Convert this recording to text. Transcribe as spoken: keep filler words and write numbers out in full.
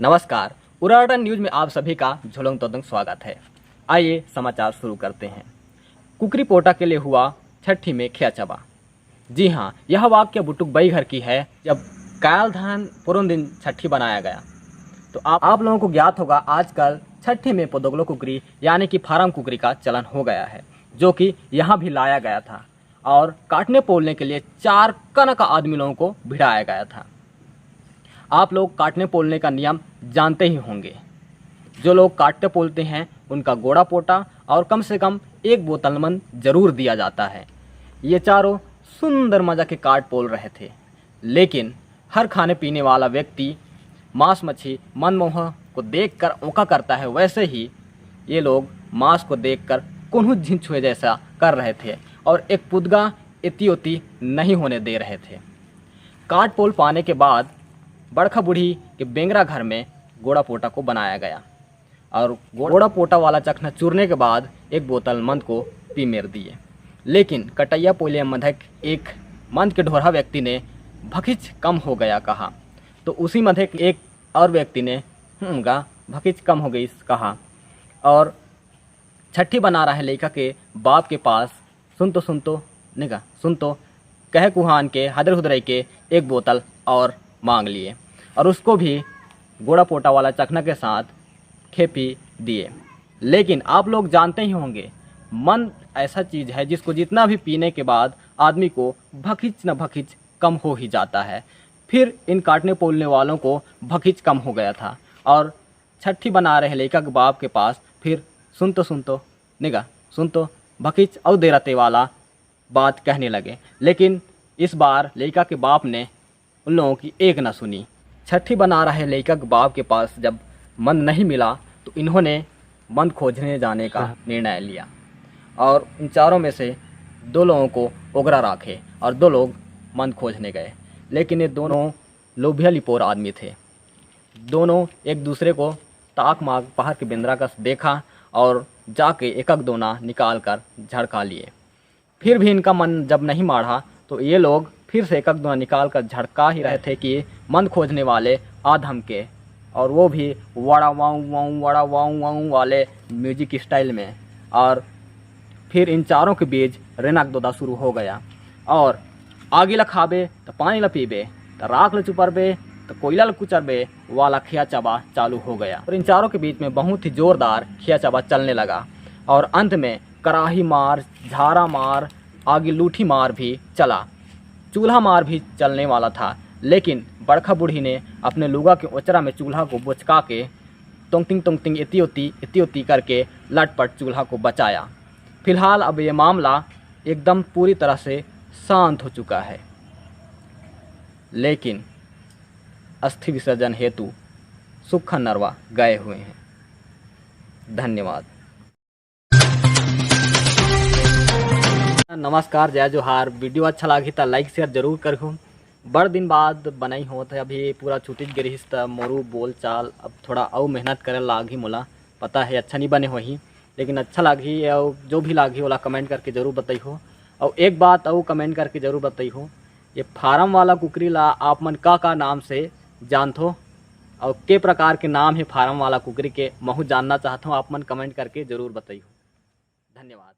नमस्कार, उराटा न्यूज में आप सभी का झोलंग तोदंग स्वागत है। आइए समाचार शुरू करते हैं। कुकरी पोटा के लिए हुआ छठी में खिया चबा। जी हाँ, यह वाक्य बुटुक बई घर की है। जब काल धान पुरन दिन छठी बनाया गया, तो आप, आप लोगों को ज्ञात होगा, आजकल छठी में पोदोगलो कुकरी यानी कि फार्म कुकरी का चलन हो गया है, जो कि यहाँ भी लाया गया था और काटने पोलने के लिए चार कनक आदमी लोगों को भिड़ाया गया था। आप लोग काटने पोलने का नियम जानते ही होंगे। जो लोग काटते पोलते हैं, उनका गोड़ा पोटा और कम से कम एक बोतल मन जरूर दिया जाता है। ये चारों सुंदर मजा के काट पोल रहे थे, लेकिन हर खाने पीने वाला व्यक्ति मांस मच्छी मनमोह को देखकर ओका करता है, वैसे ही ये लोग मांस को देखकर कोन्हू झिन छुए जैसा कर रहे थे और एक पुदगा एती ओती नहीं होने दे रहे थे। काट पोल पाने के बाद बड़खा बूढ़ी के बेंगरा घर में गोड़ा पोटा को बनाया गया और गोड़ा पोटा वाला चखना चूरने के बाद एक बोतल मंद को पी मेर दिए। लेकिन कटैया पोलिया मधक एक मंद के ढोरहा व्यक्ति ने भखिच कम हो गया कहा, तो उसी मधक एक और व्यक्ति ने हम्म गा भखिच कम हो गई कहा और छठी बना रहे लइका के बाप के पास सुन तो, सुन तो, निगा, सुन तो, कहे कुहान के हदर हुदरई के एक बोतल और मांग लिए और उसको भी गोड़ा पोटा वाला चखना के साथ खेपी दिए। लेकिन आप लोग जानते ही होंगे, मन ऐसा चीज़ है जिसको जितना भी पीने के बाद आदमी को भखिच न भखिच कम हो ही जाता है। फिर इन काटने पोलने वालों को भखिच कम हो गया था और छठी बना रहे लइका के बाप के पास फिर सुन तो, सुन तो, निगा, सुन तो, भखिच अउ देरते वाला बात कहने लगे। लेकिन इस बार लइका के बाप ने उन लोगों की एक न सुनी। छठी बना रहे लइका के बाप के पास जब मंद नहीं मिला, तो इन्होंने मंद खोजने जाने का हाँ। निर्णय लिया और उन चारों में से दो लोगों को ओगरा राखे और दो लोग मंद खोजने गए। लेकिन ये दोनों लोभिया लिपोर आदमी थे। दोनों एक दूसरे को ताक माग पहाड़ के बेंदरा कस देखा और जाके एकक दोना निकाल कर झड़का लिए। फिर भी इनका मन जब नहीं माढ़ा, तो ये लोग फिर से एकक दोना निकाल कर झड़का ही रहे थे कि मंद खोजने वाले आ धमके, और वो भी वड़ा वाऊ वाऊ, वड़ा वाऊ वाऊ वाले म्यूजिक स्टाइल में। और फिर इन चारों के बीच रेनाक दोदा शुरू हो गया। और आगी ला खाबे, तो पानी ला पीबे, तो राख ला चुपरबे, तो कोयला ला कुचरबे वाला खिया चबा चालू हो गया। और इन चारों के बीच में बहुत ही जोरदार खिया चबा चलने लगा और अंत में कराही मार, झारा मार, आगी लूठी मार भी चला। चूल्हा मार भी चलने वाला था, लेकिन बड़खा बूढ़ी ने अपने लुगा के ओचरा में चूल्हा को बोचका के तोंगतिंग तोंगतिंग, एती ओती, एती ओती करके लटपट चूल्हा को बचाया। फिलहाल अब ये मामला एकदम पूरी तरह से शांत हो चुका है, लेकिन अस्थि विसर्जन हेतु सुक्खा नरवा गए हुए हैं। धन्यवाद। नमस्कार, जय जोहार। वीडियो अच्छा लागी त लाइक शेयर जरूर करहू। बड़ दिन बाद बनाई होत है, अभी पूरा छुट्टी गे रहिस त मोरू बोल चाल अब थोड़ा अउ मेहनत करे लागही मोला। पता है अच्छा नहीं बने होही, लेकिन अच्छा लागही। अउ जो भी लागही ओला कमेंट करके जरूर बताइहो। अउ एक बात अउ कमेंट करके जरूर बताइहो, ये फार्म वाला कुकरी ला आप मन का का नाम से जानथो, अउ के प्रकार के नाम है फार्म वाला कुकरी के, महू जानना चाहत हूँ। आप मन कमेंट करके जरूर बताइहो। धन्यवाद।